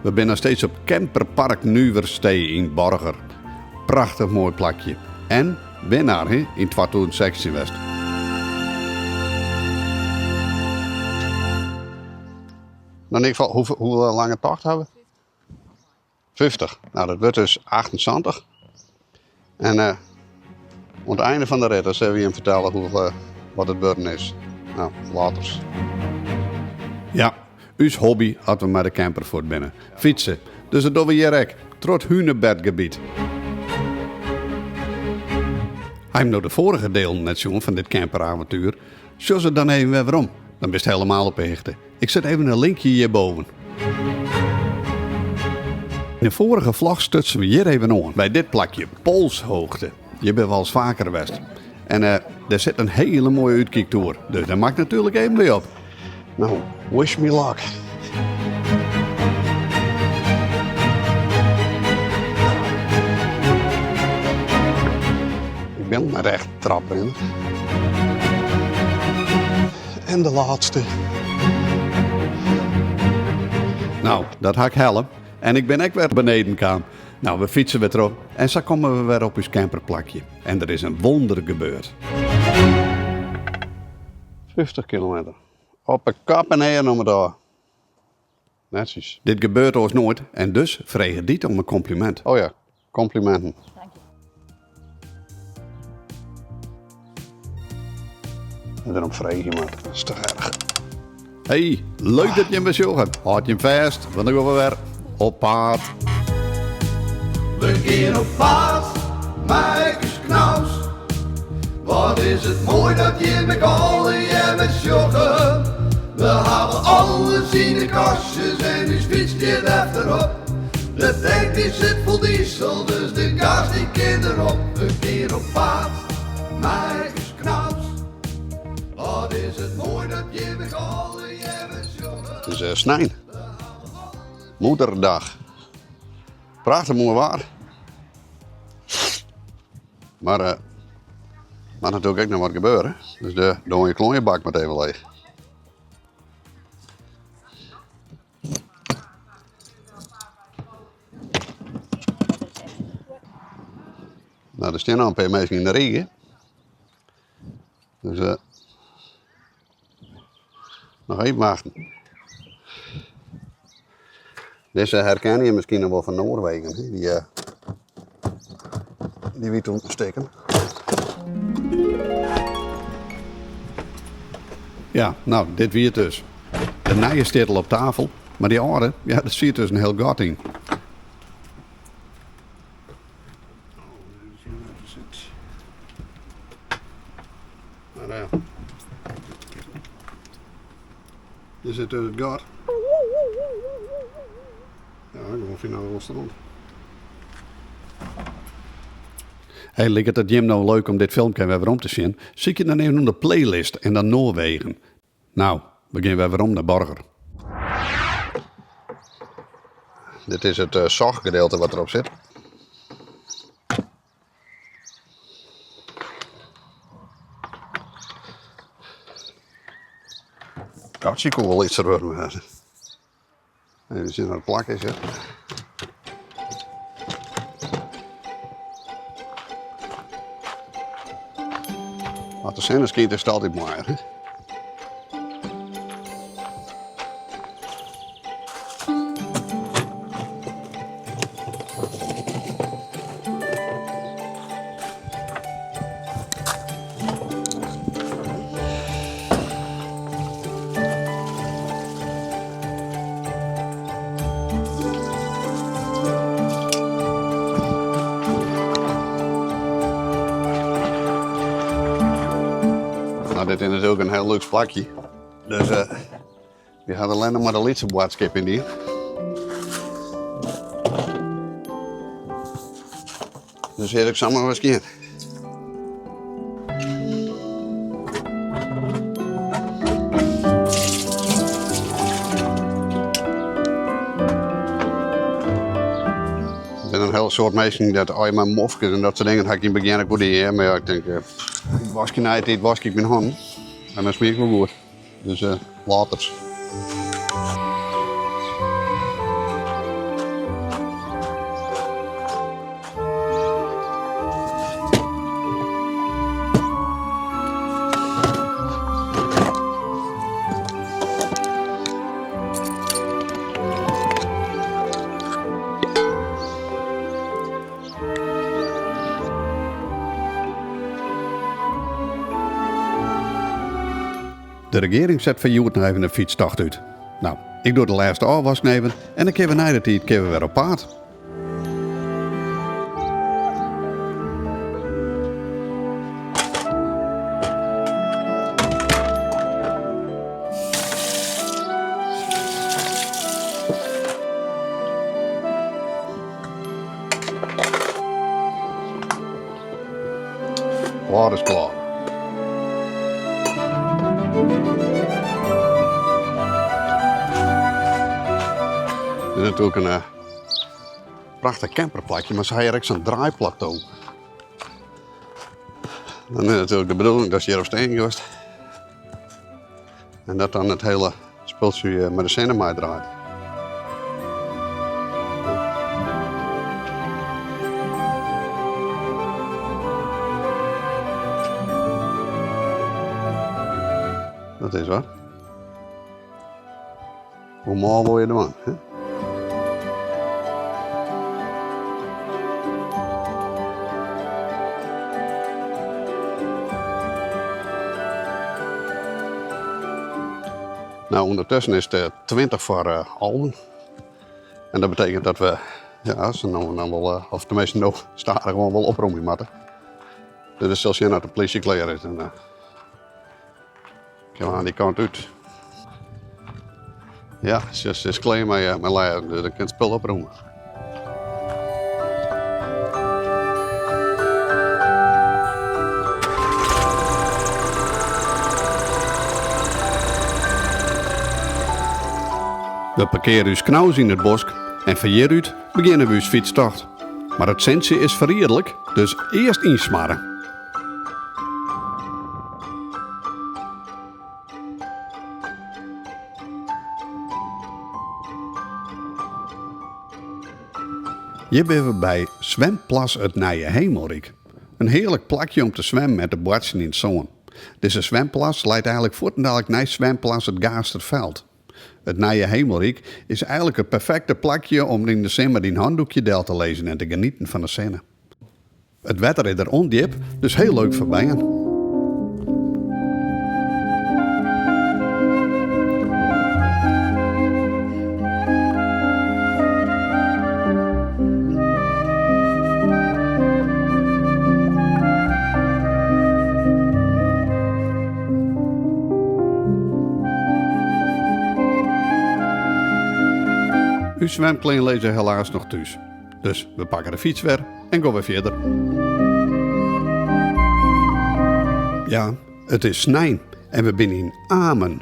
We binne noch steeds op Camperpark Nuverstee yn Borger. Prachtich moai plakje. En winnaar hè, yn 2016 west. Nou, in ieder geval, hoe, hoe lange tocht hawwe we? 50. Nou, dat wurdt dus 78. En uh, oan it ein fan de rit, dan sille we jim fertelle hoe, uh, wat it wurden is. Nou, laters. Ja, ús hobby as we mei de camper fuort binne. Fytse. Dus dat dogge we hjir ek, troch it Hunebedgebiet. Ha jim no de foarige delen net sjoen fan dit camperavontuer? Sjoch se dan even wer werom, dan bist helemaal op 'e hichte. Ik set even in linkje hjirboven. Yn de foarige vlog stutsen we hjir even oan, by dit plakje, Polshoogte. Hjir binne we al faker west. En uh, der sit in hiele moaie útkyktoer, dus dêr moat ik natuerlik even by op. Nou, wish me luck. Ik bin net echt traprinner. En de laatste. Nou, dat ha ik helle. En ik bin ek wer beneden kaam. Nou, we fytse wer troch en sa komme we wer op ús camperplakje. En der is in wonder gebeurd. 50 kilometer. Op de kop en earen om it ôf. Netsjes. Dit gebeurt oars noait en dus frege Diet om in kompliment. Oh ja, komplimenten. Dank je. En derom freegje moat, dat is toch erch. Hey, leuk dat jim wer sjogge. Hâld jim fêst, want dan gean we wer op paad. We gean op paad mei ús knaus. Wat is it moai dat jim ek allegear wer sjogge. We hawwe alles yn de kastjes en ús fyts stiet efterop. De tank dy sit fol diesel, dus de gas dy kin derop. We gean op paad mei ús knaus. Wat is it moai dat jim ek allegear wer sjogge. It is snein. Moederdag. Prachtich moai waar. Mar uh, moat natuerlik ek noch wat gebeure. Dus de dooie kloaiebak moat even leech. Nou, der stean al in pear minsken yn de rige. Dus uh, noch even wachten. Dizze herkenne je miskien noch wol fan Noarwegen. Hè? Dy, uh, dy wie toen stikken. Ja, nou, dit wie it dus. De nije stiet al op tafel, mar dy âlde, ja, der siet dus in hiel gat yn. Mar uh, der sit dus it gat. Ja, gewoan finaal restaurant. Hey, liket it jim no leuk om dit filmke wer werom te sjen? Sykje dan even ûnder playlist en dan Noarwegen. Nou, we gean wer werom nei Borger. Dit is it sochgedeelte wat derop sit. Dat sil wol lytser wurden wêze. Even sjen wat it plak is. Hè. As de sinne skynt is it altyd moaier. Hè? Nou, dit is natuerlik in hiel lúks plakje. Dus uh, wy hawwe allinnich mar de lytse boadskip yn dien. Dus hjir ik samar wer skjin. Der binne in hiel soad minsken dat oh, mei mofkes en dat soart dingen ha ik yn it begjin ek wol dien, mar ja, ik tink, ik wask nei de tiid wask ik myn hannen en dan smiek ik wol goed. Dus uh, laters. regearing set foar hjoed noch even de fytstocht út. No, ik doch de lêste ôfwask even en dan kinne we nei de tiid kinne we wer op paad. Klaar is klaar. Dit is natuerlik in eh, prachtich camperplakje, mar se ha hjir ek sa'n draaiplato. Dan is natuerlik de bedoeling datst hjirop stean giest. En dat dan it hiele spultsje eh, mei de sinne meidraait. Dat is wat. Hoe mâl wol je dwaan? Hè? Nou, ûndertusken is it 20 foar alven. En dat betekent dat we ja, se no dan wol, eh, of tenminste no stadichoan wol opromje moatte. Dus we sille sjen dat de polysje klear is. En, uh, kinne we oan dy kant út. Ja, se is klear mei, eh, mei lêzen, dus dan kin it spul oprûme. We parkeare ús knaus yn it bosk en fan hjirút begjinne we ús fytstocht. Mar it sintsje is ferriederlik, dus earst ynsmarre. Hjir binne we by Zwemplas It Nije Hemelryk. In hearlik plakje om te swimmen en te boartsjen yn it sân. Dizze swemplas leit eigenlik fuortendalik neist swemplas It Gaasterveld. It Nije Hemelryk is eigenlik it perfekte plakje om yn de simmer dyn handoekje del te lizzen en te genieten fan de sinne. It wetter is der ûndjip, dus hiel leuk foar bern. Us swimklean lizze helaas noch thús. Dus we pakke de fyts wer en gean wer fierder. Ja, it is snein en we binne yn Amen.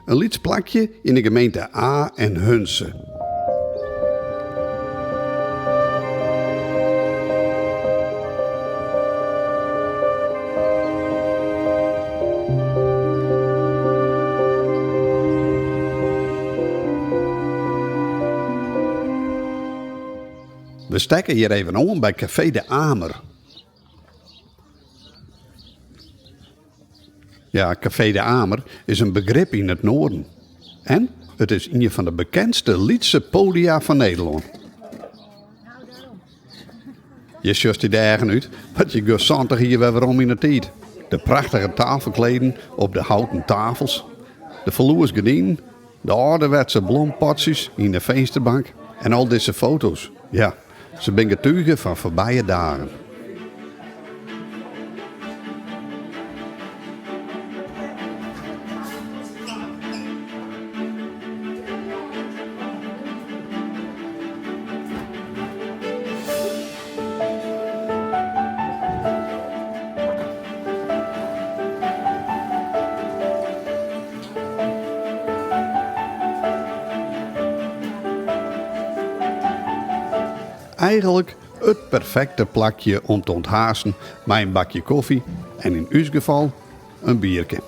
In lyts plakje yn de gemeente Aa en Hunze. We stekke hjir even oan by Kafee de Amer. Ja, Kafee de Amer is in begrip yn it Noarden. En it is ien fan de bekendste lytse podia fan Nederlân. Je sjochst dy de eagen út, want je gean 70 jier wer werom yn de tiid. De prachtige tafelkleden op de houten tafels, de feloers gerdinen, De âlderwetse blompotsjes yn de finsterbank en al dizze foto's, ja, se binne getuge fan foarbije dagen. Eigenlik it perfekte plakje om te ûnthaasten mei in bakje kofje en yn ús gefal in bierke.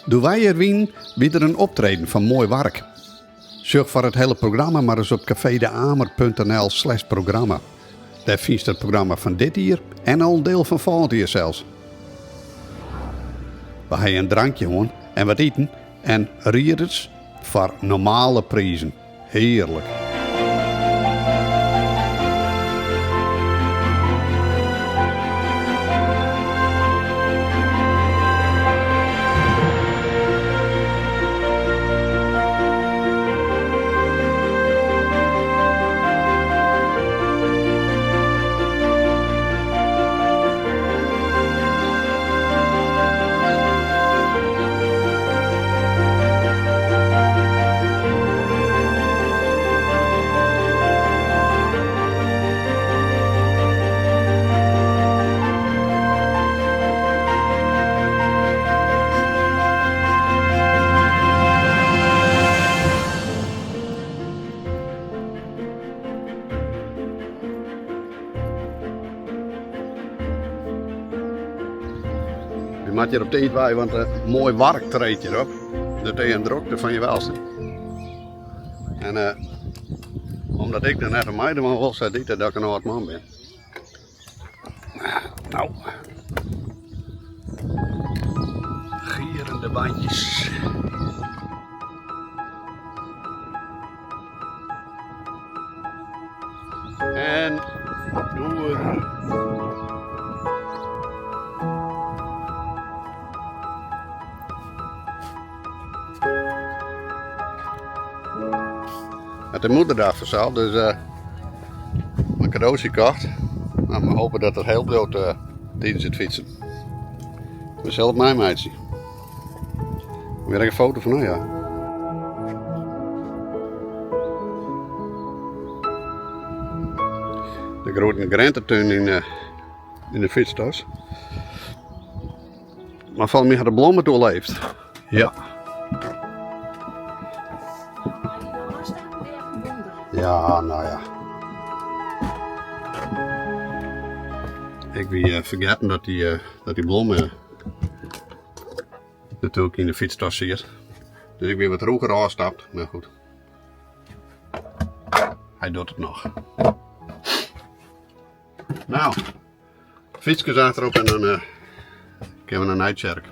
Doe't wy hjir wienen, wie der in optreden fan Mooi Wark. Sjoch foar it hiele programma mar ris op cafedeamer.nl slash programma. Dêr fynst it programma fan dit jier en al in diel fan folgjend jier sels. We ha in drankje hân en wat iten en rieders foar normale prizen. Hearlik. We moatte hjir op tiid wei, want in moai wark treedt hjir op. Dat is in drokte fan je welste. En omdat ik der net oan meidwaan wol, seit Dieter dat ik in âld man bin. Nou, gierende bandjes. En door. Het de moederdag vanzelf, dus een cadeautje gekocht. Nou, we hopen dat het heel bliuwt tijdens het fietsen. We zullen het mij meitsje. Weer een foto van, nou ja. De grote grentetún in de fietstas. Maar volgens mij had de blom het oerleefd. Ja. Ja, nou ja. Ik wie fergetten dat die blom natuerlik yn de fytstas siet. Dus ik bin wat rûger ôfstapt, mar goed. Hy docht it noch. Nou, fytskes achterop en dan gean we nei Nijtsjerk.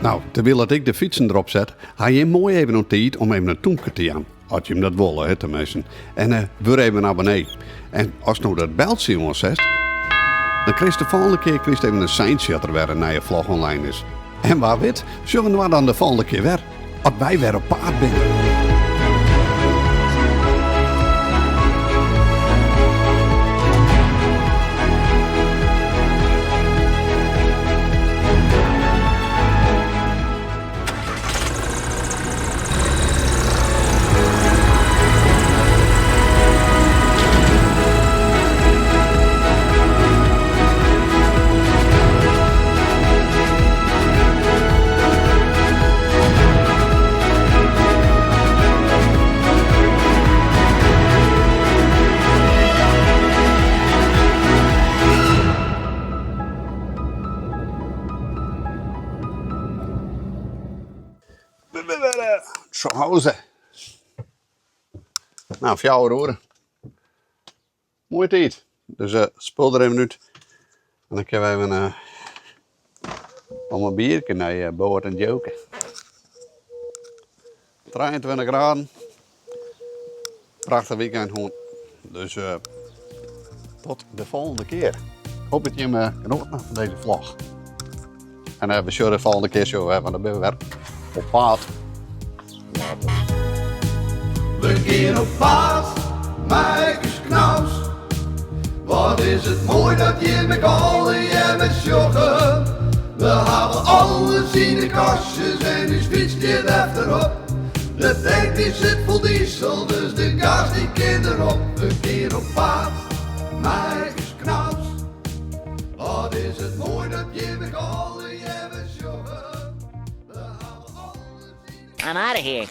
Nou, terwyl dat ik de fytsen derop set, ha jim moai even oan tiid om even in tûmke te jaan. As jim dat wolle, hè, teminsten. En wurd even abonnee. En ast no dat beltsje oansetst, dan krijst de folgjende kear krijst even in seintsje as der wer in nije vlog online is. En wa wit, sjogge we dan de folgjende kear wer. As wy wer op paad binne. Zu Hause. Nou, 4 oere. Moaie tiid. Dus spul der even út. En dan kinne we even om in bierke nei Boat en Joke. 23 graden. Prachtich weekend hân. Dus tot de folgjende kear. Ik hoop dat jim genoten hawwe fan dizze vlog. En we sjogge de folgjende kear zo, want dan binne we wer op paad. Later. We gean op paad, mei ús Knaus. Wat is it moai dat jim allegearre sjogge. We hawwe alles yn de kastjes en ús fyts stiet efterop. De tank dy sit fol diesel, dus de gas dy kin derop. We gean op paad, mei ús Knaus. Wat is it moai dat jim allegearre sjogge. We hawwe alles yn de I'm out of here.